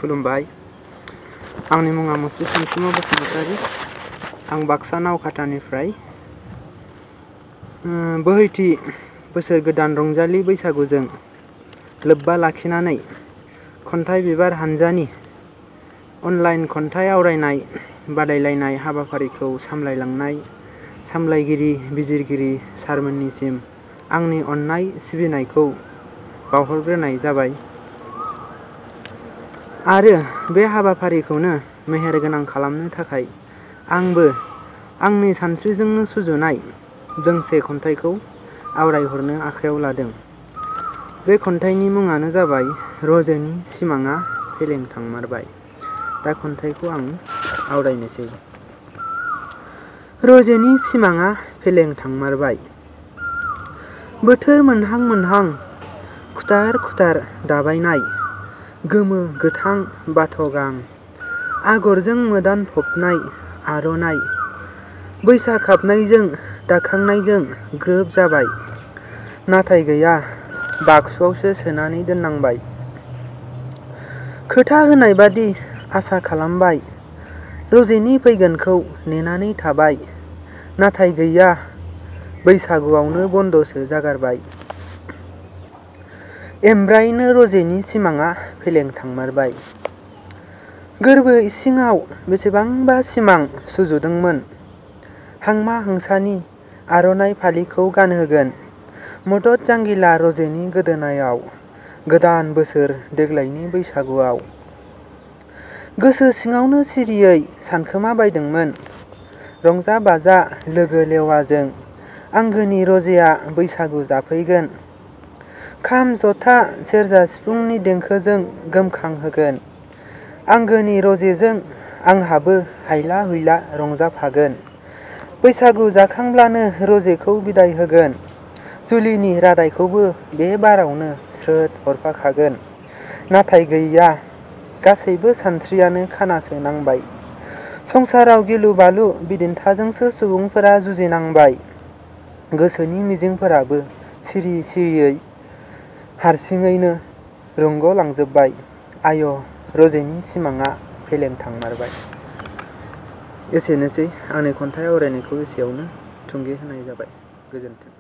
खुलुमबाय। आंनि मुङा मुस्रि सानसुमा बसुमतारी। आं बाक्सा नावकाटानिफ्राय बोहैथि बोसोर गोदान रंजालि बैसागुजों लोब्बा लाखिनानै खन्थाइ बिबार हानजानि अनलाइन खन्थाइ आवरायनाय बादायलायनाय हाबाफारिखौ सामलायलांनाय सामलायगिरि बिजिरगिरि सारमोननिसिम आंनि अननाय सिबिनायखौ बावहरग्रोनाय जाबाय आरो बे हाबाफारिखौनो मेहेरगोनां खालामनो थाखाय आंबो आंनि सानस्रिजोंनो सुजुनाय दोंसे खन्थाइखौ आवरायहरनो आखायाव लादों। बे खन्थाइनि मुङानो जाबाय रजेनि सिमाङा फेलें थांमारबाय। दा खन्थाइखौ आं आवरायनोसै। रजेनि सिमाङा फेलें थांमारबाय। बोथोर मोनहां मोनहां खुथार खुथार दाबायनाय गोमो गोथां बाथ' आगरजों मोदानफबनाय आर'नाइ बैसाग हाबनायजों दाखांनायजों ग्रोब जाबाय। नाथाय गैया, बाक्सुआवसो सोनानै दोननांबाय। खोथा होनाय बादि आसा खालामबाय, रजेनि फैगोनखौ नेनानै थाबाय। नाथाय गैया, बैसागुआवनो बन्दसो जागारबाय। एमब्रायैनो रजेनि सिमाङा फेलें थांमारबाय। गोरबो इसिङाव बेसेबांबा सिमां सुजुदोंमोन। हांमा हांसानि आर'नाइ फालिखौ गानहोगोन मदद जांगिला रजेनि गोदोनायाव गोदान बोसोर देग्लायनि बैसागुआव। गोसो सिङावनो सिरियै सानखोमा बायदोंमोन रंजा बाजा लोगो लेवाजों आंगोनि रजेया बैसागु जाफैगोन। खाम जथा सेरजा सिफुंनि देंखोजों गोमखांहोगोन। आंगोनि रजेजों आंहाबो हायला हुइला रंजाफागोन। बैसागु जाखांब्लानो रजेखौ बिदाय होगोन। जुलिनि रादायखौबो बे बारावनो स्रोद हरफाखागोन। नाथाय गैया, गासैबो सानस्रियानो खानासो नांबाय। संसाराव गिलु बालु बिदिन्थाजोंसो सुबुंफोरा जुजिनांबाय। गोसोनि मिजिंफोराबो सिरि सिरियै हारसिङैनो रुंग'लांजोबबाय। आय', रजेनि सिमाङा फेलें थांमारबाय। एसेनोसै आंनि खन्थाइ आवरायनायखौ एसेयावनो थुंगे होनाय जाबाय। गोजोन्थों।